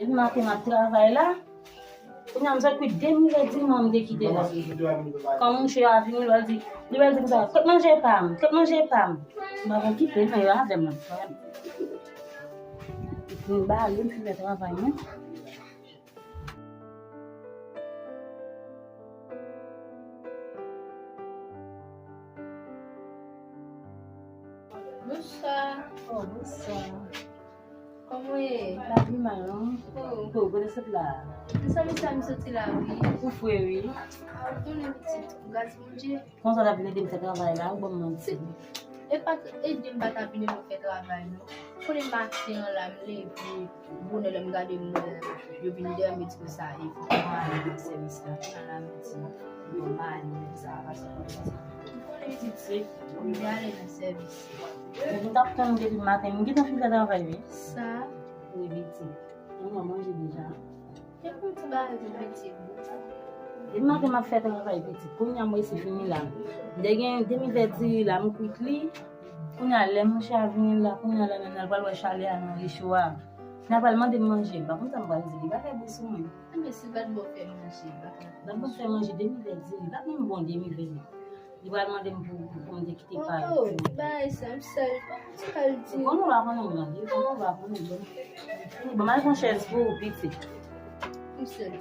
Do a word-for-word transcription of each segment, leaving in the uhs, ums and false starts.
Depi maten m ap travay la, kounye a m sot kwi de mizè di mwen m te kite la. Kan mouche a vini, l al di, li al di konsa, "Kot manje pa m? Kot manje pa m?" M ap okipe l, men yo avè m nan. M ba li, m fin fè travay mwen. Bonswa. Oh, bonswa. Kòman w ye? Pa pi mal, non? Oh. Oh, kote w sot la? M sanble sa m soti la, wi. Ou fre, wi. Ah, ou konnen pitit, gras Bondye. Konsa w t ap vin ede m fè travay la, ou ban m manti. E pa t ede m pa t ap vin ede w fè travay, non. Konnen maten an la, m leve bonè, lè m gade m wè yo vin dèyè m, yo di konsa, e fòk mwen ale nan sèvis la. Kounye a la, m di, bon, m ale, men sa a pa sot konsa. Ou konnen pitit, se, m te ale nan sèvis. Ou t ap tann depi maten, m gentan fin fè travay, wi. Sa? Wi, pitit. Mwen manje deja. Depi maten m ap fè travay pitit. Kounye a m resi fini la. M te gen demi vè diri la, m kwit li. Kounye a lè mouche a vini la, kounye a la menm nan l pral wè chalè a nan recho a. Nan l pral mande m manje, m pa konn sa m pral di li, pa fè bri sou mwen. Enben si l pa t ba w fè manje, pa fè. L ap ban m fè manje demi vè diri, li pa t menm bon demi vè non. Li pral mande m pou, pou, pou m te kite pale. Oh, oh, bagay sa, m sèl. Ou konnen w pa konnen m nan, ou konnen w pa konnen m. Bon, m al pran chèz pou ou, pitit. M sèl.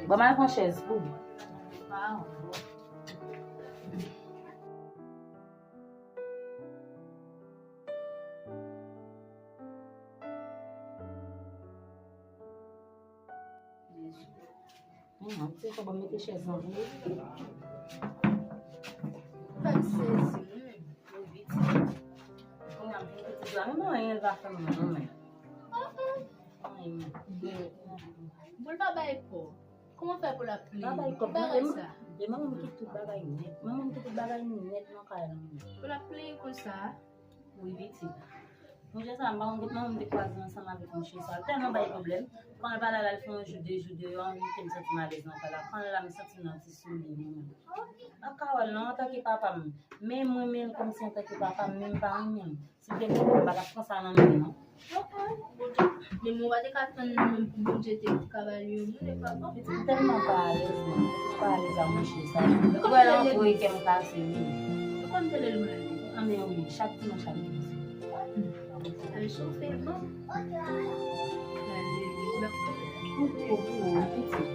Bon, m al pran chèz pou ou. Waw. Jezi. Mwen, ti fò ban m mete chèz lan pou ou. Fè m sezi, wi. Mwen vit. Kounye a m vin pitit la, menm anyen l pa fè m non, men. Anyen. Bon, l pa bay kò. Kòman fè pou l ap plenyen? Pa bay kò. Ki bagay sa? E manman m ki tout bagay nèt. Manman m ki tout bagay nèt nan kay la, menm. Pou l ap plenyen konsa? Wi, pitit. Mouche sa, m pa konn kot manman m te kwaze ansanm avèk mouche sa. L tèlman bay pwoblèm. Kan l pa la, l al fè yon jou, de jou deyò, anvi kite m santi m alèz nan kay la. Kan l la, m santi m nan ti souli, mwen menm. M pa ka wè l non, antanke papa m. Men mwen, men l kòmsi antanke papa m, men m pa renmen l. Si m te renmen l, m pa t ap pran sa nan men l, non. Men mwen pa te ka tann mwen menm pou Bondye te ka ba li yon moun, e pa bon. Pitit, m tèlman pa alèz, mwen. M pa alèz a mouche sa. Ou wè l antre, kè m kase, wi. Ou konn tele l mwen? Anben wi, chak dimanch ap vini. Al chofe, bon. Ou gwo pou ou, pitit.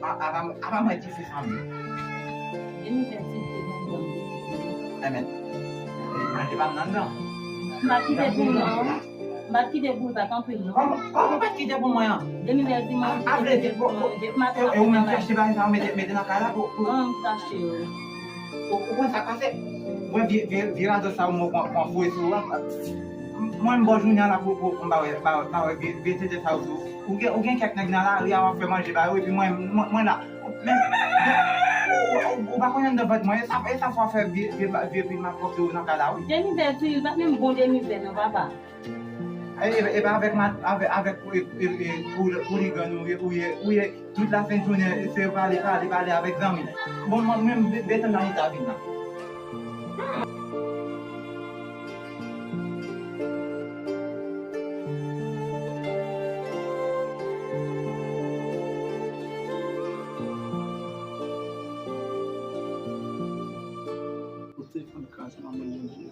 Apa mwen di se fanmi. Demi vèt se te bon bon. Enben, manje pa m nan dan. M pa kite pou non. M pa kite pou l pa t anpil non. Kòman, kòman w pa t kite pou mwen an? Demi vèt di manje. A vle di, bon, bon, e ou menm ki achte bagay sa yo mete, mete nan kay la pou, pou. Non, m t achte yo. Ou, ou konn sa k pase? Mwen vye, vye, vye radòt sa yo mwen pran, pran foure sou ou an. Mwen m bò jounen an la pou, pou, pou m pa wè, pa, pa wè vye, vye tete sa yo sou. Ou gen, ou gen kèk nèg nan lari a w ap fè manje ba yo, epi mwen, mwen, mwen la. Men, ou, ou, ou, ou pa konn anndan vant mwen, e sa, e sa fè w fè vye, vye, vye pil malpwòpte yo nan kay la, wi. Demi vè tou, li pa t menm bon demi vè non, papa. E, e, e pa avèk ma-, avèk, avèk, e, e, e, hooligan ou ye, ou ye, ou ye, tout lafen jounen, se pale, pale, pale avèk zanmi. Bon, mwen menm, de, detann nan li ta vin la. Ou telefòn kraze nan men Bondye.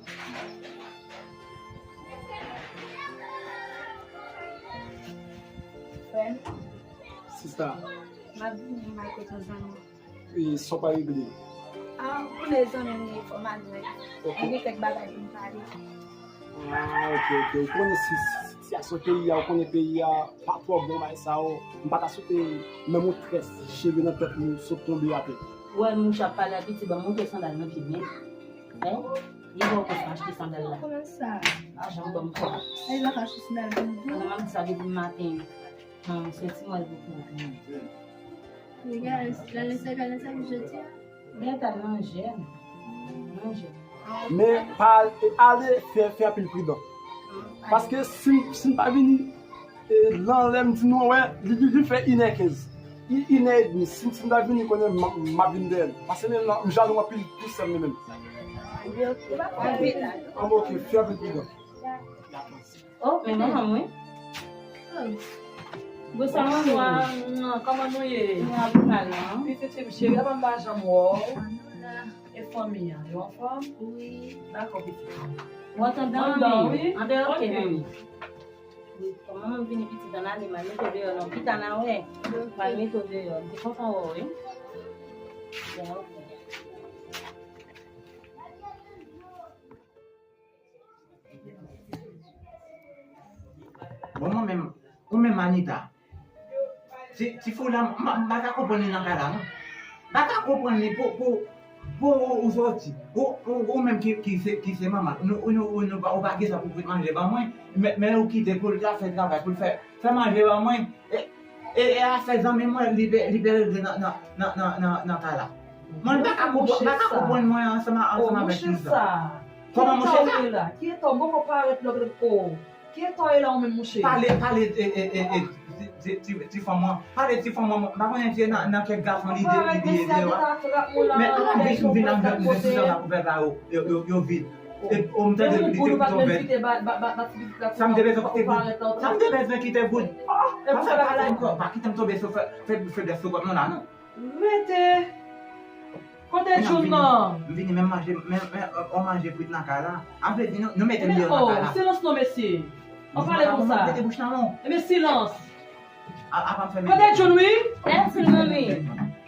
Frè m. Sista. M ap vini, m al kote yon zanmi. E, sa w pa regle? A, ou konnen zanmi m ye, fò m al wè. Ok. Mwen gen kèk bagay pou m pale. A, ok, ok. Ou konnen si, si, sitiyasyon peyi a, ou konnen peyi a pa twò bon, bagay sa yo. M pa ta swete menm yon très cheve nan tèt nou sot tonbe atè. Ou wè mouche ap pale a piti, ban m montre sandal nan pye m. Hein? Li ba w kòb pou achte sandal la. Kòman sa? Lajan w ban m kòb. Ay, la ka achte sandal pou m tou. Mwen, m ap di sa depi maten. Non, se ti mwen pou pou pou. Regarde, la lese, la lese, jodi a. Gen ta nan jèn. Nan jèn. Men pa al-, ale, fè, fè anpil pridan. Paske si, si n pa vini, e, lan lè m di nou, wè, li, li, li fè inè kenz. I, inè edmi. Si, si m ta vini, konnen m, m ap vin dèyè l. Paske men lan, m jalou anpil pou sè m li menm. Anben, ok, fè anpil pridan. Oh, men manman m, wi. Bonswa, manmi. Bonswa, kòman nou ye? Nou ap mal, non? Pitit fi m cheri, apa m pa janm wè w? E fanmi an, yo anfòm? Wi. Dakò, pitit fi m. Ou antandan, manmi? Antandan, wi. Anben, oke, manmi. Wi, kòman manmi vini pitit an ale, m al mete w deyò, non? Pita n a wè. M al mete w deyò. M te kontan wè w, wi. Bon, oke. Bon, mwen menm, ou menm Anita. Ti, ti fi w la, m, m pa ka konprann li nan kay la, non. M pa ka konprann li pou, pou, pou ou, ou sòti. Ou, ou, ou menm ki, ki se, ki se manman. Nou, nou, nou, nou, ou pa gen sa pou, pou manje ban mwen. Men, men ou kite pou l ta fè travay, pou l fè, fè manje ban mwen. E, e, e afè zanmi mwen, li pe, li pe regle nan, nan, nan, nan, nan, nan kay la. Mwen, m pa ka konprann, m pa ka konprann mwen ansanm, ansanm avèk nou sa. Kòman mouche sa? Ki eta w ye la? Ki eta w? M poko parèt lòt, lòt, o. Ki eta w ye la ou menm mouche? Pale, pale, e, e, e, e, ti, ti, ti, ti fanm mwen. Pale ti fanm mwen. M pa konnen si se nan, nan kèk gason li de, li de, li de, wa. Men avan m vin, m vin andan, m vin sou sa pou fè ba yo, yo, yo, yo vin. E, o, m tande li te tonbe. Sa m te bezwen kite goud. Sa m te bezwen kite goud. Pa fè bagay ankò. Pa kite m tonbe sou fè, fè, fè feblès sou kont mwen la, non. Rete! Kote Jun nan? M vini, m vini, menm manje, menm, menm, on manje kwit nan kay la. A vle di, nou, nou mete m deyò nan kay la. Men, o, silans non, mesye. An pale konsa. Mete bouch nan non. Ebyen, silans. A, apa m fè men. Kote Jun, wi? Mèsi, manmi.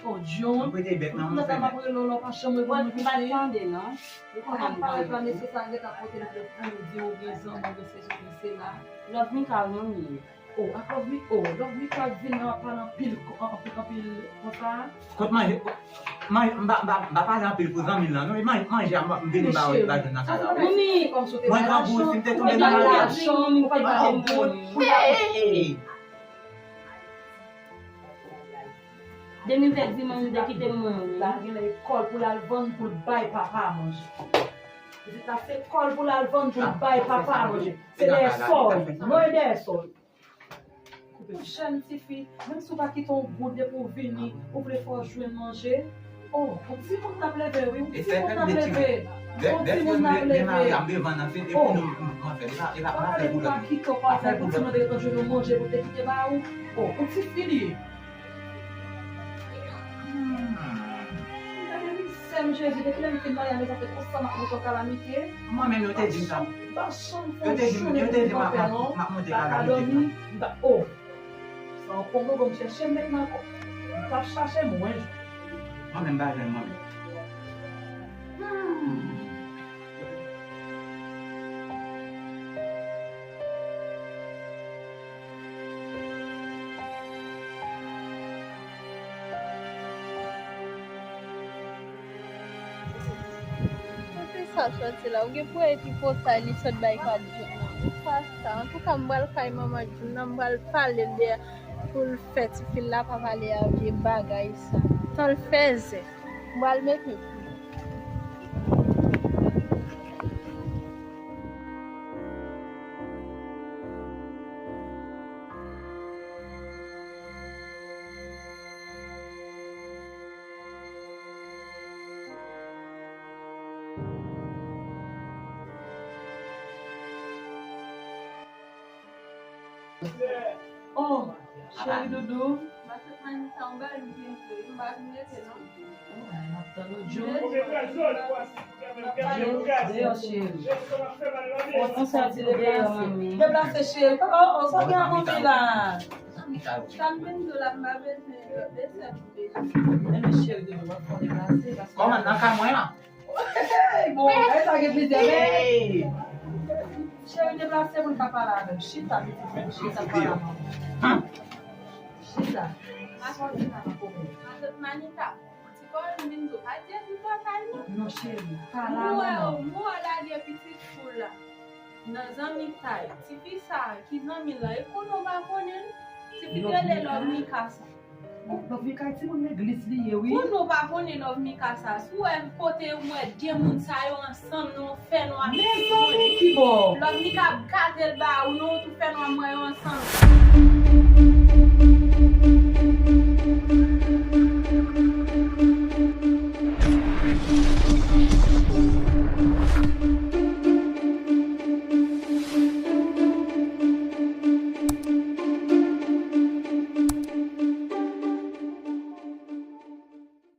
O, Jun. Mwen prete bèk nan mwen fè men. Mwen pa janm reponn mwen. Mwen pa tande, non. Ou konprann mwen. Parèt la, mesye sa gentan pote l pou di ou gen zanmi, gen sesi, gen sela. Love Mika, manmi. O, ak Love Mi-, o, Love Mika vin nan ap pale anpil, anpil, anpil konsa. Kot manje, manje, m pa, m pa, m pa pale anpil pou zanmi l lan, non. E manje, manje a, m vin ba yo, e pa jwenn nan kay la. Mwen grangou, si m te tonbe nan lari a. Hey! Depi m fèk di manmi m te kite m mwen, wi. La gen lè e kòl pou l al vann pou l bay papa a manje. Pitit la se kòl pou l al vann pou l bay papa a manje. Se dèyè sòy. Non, e dèyè sòy. Yon jèn tifi, menm si w pa kite yon goud depi w vini, ou vle fè w jwenn manje. O, yon timoun n ap leve, wi, yon timoun n ap leve. Yon timoun n ap leve. Papa depi w pa kite w pa fè pou timoun te gentan jwenn yon manje pou te kite ba ou. O, yon tifi li ye. Hmm. Gade misè m, Jezi, depi lè m fin marye a, sa fè konsa m ap moute yon kalamite. Mwen menm, yo te di m sa. Yo te di m, yo te di m m ap, m ap moute kalamite. M pa, o. Sa yon kongo bon m chèche m met nan kò. M t ap chache m wè. Mwen menm, m pa jwenn mwen menm. Hmm. Kote sa soti la? Ou gen pou wè epi potay li sot bay Kadjou nan. Ou pa sa. Antouka, m pral kay manman Djou nan, m pral pale l de pou l fè tifi l la pa pale a vye bagay sa. Tan l fè zen. M pral mete pou li. Oh, cheri doudou. Matant Anita, yon bagay m vin tou wi, m pa vin rete non. Oh, ay, m ap tann ou, Djou. Djou, deyò, cheri. Ou santi deplase, cheri. Deplase, cheri. Oh, oh, sa gen a manmi la. Sa m vin di w la, m pa bezwen lòt de sèl pou bezwen. Enben, cheri doudou, w ap fè w deplase, paske kòman nan kay mwen an? Hey, bon, bagay sa gen plizyè men. Cheri, deplase pou n ka pale avè m. Chita, pitit mwen, chita, pale avè m. Chita. Matant Anita, ti kò m vin di w, pa di di tòtay non. Non, cheri, pale avè m. Mwen, mwen lage pitit foul la nan zanmi tay. Tifi sa, ki zanmi l lan, e konnen w pa konnen l. Tifi ki rele Love Mika sa. Oh, Love Mika, e timoun legliz li ye, wi. Konnen w pa konnen Love Mika sa. Si w wè kote m wè de moun sa yo ansanm nan yon fènwa. Mezanmi, kibò? Love Mika ap gate l ba ou, nan yon tou fènwa m wè yo ansanm.